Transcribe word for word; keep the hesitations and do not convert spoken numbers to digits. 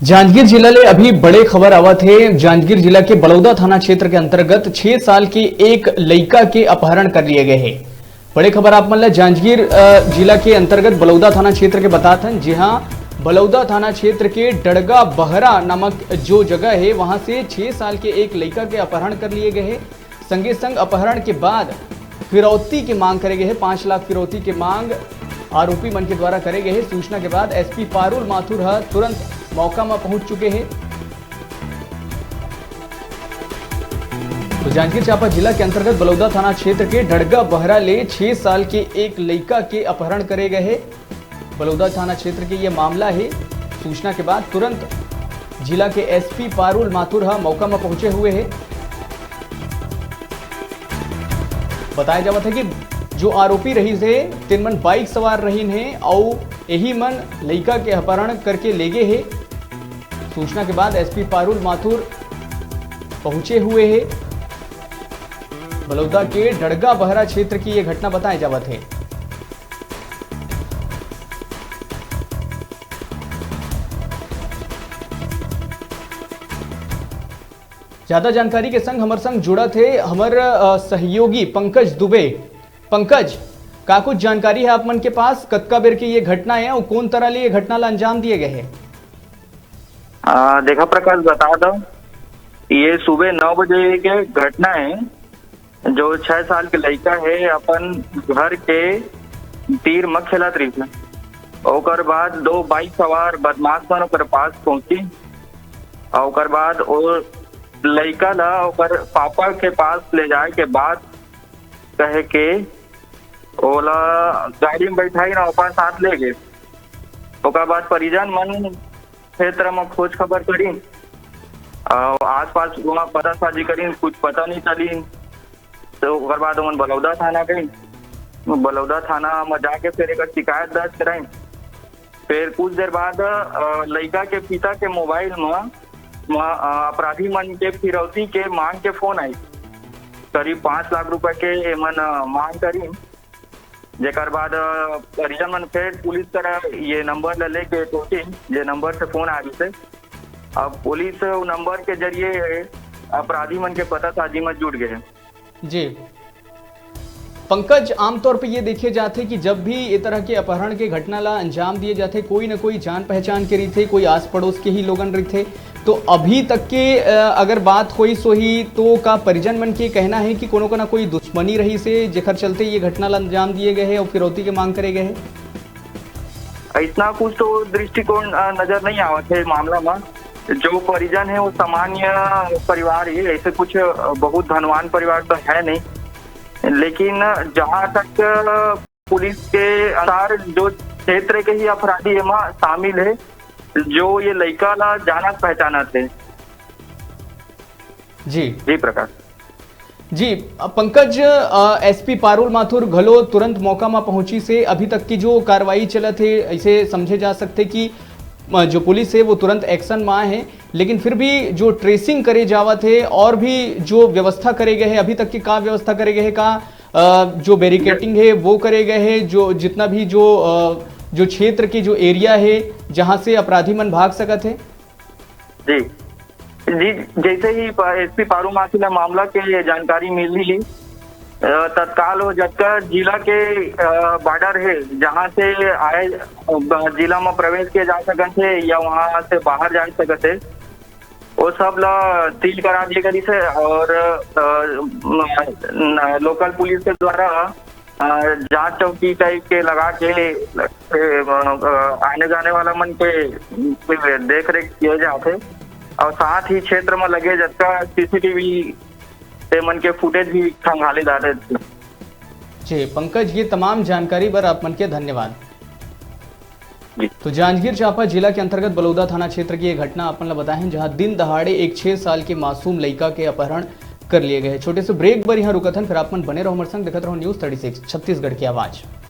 जांजगीर जिला ले अभी बड़े खबर आवत हे। जांजगीर जिला के बलौदा थाना क्षेत्र के अंतर्गत छह साल के एक लइका के अपहरण कर लिए गए हे। बड़े खबर आप मन ला जांजगीर, अ, जिला के अंतर्गत बलौदा थाना क्षेत्र के बतात हन, जिहां बलौदा थाना क्षेत्र के डड़गा बहरा नामक जो जगह हे, वहां से छह साल के एक लइका के अपहरण कर लिए गए हे। संगे संग अपहरण के बाद फिरौती के मांग करे गए हे। पाँच लाख फिरौती के मांग आरोपी मन के द्वारा करे गए हे। सूचना के बाद एसपी पारुल माथुर ह तुरंत मौका म पहुंच चुके हे। तो जांजगीर चांपा जिला के अंतर्गत बलौदा थाना क्षेत्र के डड़गा बहरा ले छह साल के एक लइका के अपहरण करे गए हे। बलौदा थाना क्षेत्र के ये मामला हे। सूचना के बाद तुरंत जिला के एसपी पारुल माथुर ह मौका म पहुंचे हुए हे। बताया जावत हे कि जो आरोपी रहिस हे, तेन मन बाइक सवार रहिन हे अउ एही मन लइका के अपहरण करके ले गे हे। सूचना के बाद एसपी पारुल माथुर पहुंचे हुए हे। बलौदा के डड़गा बहरा क्षेत्र की ये घटना बताए जावत हे। ज्यादा जानकारी के संग हमर संग जुड़त हे हमर, अ, सहयोगी पंकज दुबे। पंकज, का कुछ जानकारी हे आप मन के पास? कतका बेर के ये घटना हे अउ कोन तरह ले ये घटना ला अंजाम दिए गए हे? आ, देखा प्रकाश, बता दो, ये सुबह नौ बजे के घटना हे। जो छह साल के लइका हे, अपन घर के तीर म खेलत रहिस। ओकर बाद दो बाइक सवार बदमाश मन ओकर पास पहुंची। अउ ओकर बाद ओ लइका ला ओकर पापा के पास ले जाए के बाद कहे के ओला गाड़ी में बैठाई ना अपन साथ ले गए। ओकर बाद परिजन मन क्षेत्र में खोज खबर करिन, अउ आसपास वहाँ पतासाजी करिन, कुछ पता नहीं चलिन। तो ओकर बाद ओमन बलौदा थाना गइन। बलौदा थाना में जाके फिर एकर शिकायत दर्ज कराइन। फिर कुछ देर बाद, अ, लइका के पिता के मोबाइल म, म, अ, अपराधी मन के फिरौती के मांग के फोन आई। करीब पाँच लाख रुपए के एमन, अ, मांग करिन। जेकर बाद, अ, परिजन मन फिर पुलिस करा ये नंबर ल लेके पहुंचिन, जे नंबर से फोन आ रहिस हे। अब पुलिस वो नंबर के जरिए अपराधी मन के पतासाजी म जुट गए हे। जी पंकज, आमतौर पे ये देखे जाथे कि जब भी ये तरह के अपहरण के घटना ला अंजाम दिए जाथे, कोई न कोई जान पहचान के रहिथे, कोई आस पड़ोस के ही लोगन रहिथे। तो अभी तक के, अ, अगर बात होइस होही, तो का परिजन मन के कहना हे कि कोनो का ना कोई दुश्मनी रहिस हे, जेकर चलते ये घटना ला अंजाम दिए गए हे अउ फिरौती के मांग करे गए हे? अइसना कुछ तो दृष्टिकोण, अ, नजर नहीं आवत हे मामला में। जो परिजन हे, वो सामान्य परिवार हे, ऐसे कुछ, अ, बहुत धनवान परिवार तो है नहीं। लेकिन जहाँ तक, अ, पुलिस के अनुसार, जो क्षेत्र के ही अपराधी एमा शामिल हे, जो ये लइका ला जानत पहचानत हे। जी। जी प्रकाश। जी, अ, पंकज, अ, एसपी पारुल माथुर घलो तुरंत मौका म पहुंचिस हे। अभी तक की जो कार्रवाई चलत हे, ऐसे समझे जा सकथे कि, अ, जो पुलिस हे, वो तुरंत एक्शन म आए हे, लेकिन फिर भी जो ट्रेसिंग करे जावत हे और भी जो व्यवस्था करे गए हे, अभी तक की का व्यवस्था करे गए हे, का, अ, जो बैरिकेडिंग हे, वो करे गए हे, जो जितना भी जो, अ, जो क्षेत्र के जो एरिया हे, जहां से अपराधी मन भाग सकत हे? जी, जी, जैसे ही प-, एसपी पारू माथुर ला मामला के जानकारी मिली, अ, तत्काल वो जतका जिला के, अ, बॉर्डर हे, जहाँ से आए, अ, ब-, जिला में प्रवेश किया जा सकत हे या वहाँ से बाहर जा सकत हे, वो सब ला सील करा दिए गए हे और, अ, म-, न-, लोकल पुलिस के द्वारा, अ, जांच चौकी टाइप के लगा के, अ, अ, आने जाने वाला मन के, के देख रेख किए जाथे और साथ ही क्षेत्र में लगे जतका सीसीटीवी ते मन के फुटेज भी खंगाले जाथे। जी पंकज, ये तमाम जानकारी बर आप मन के धन्यवाद। जी। तो जांजगीर चांपा जिला के अंतर्गत बलौदा थाना क्षेत्र की ये घटना अपन ला बताए हैं, जहां दिन दहाड़े एक छह साल के मासूम लइका के अपहरण कर लिए गए। छोटे से ब्रेक बर यहाँ रुकत हन, फिर आप मन बने रहो हमर संग, देखत रहो न्यूज़ थर्टी सिक्स छत्तीसगढ़ की आवाज़।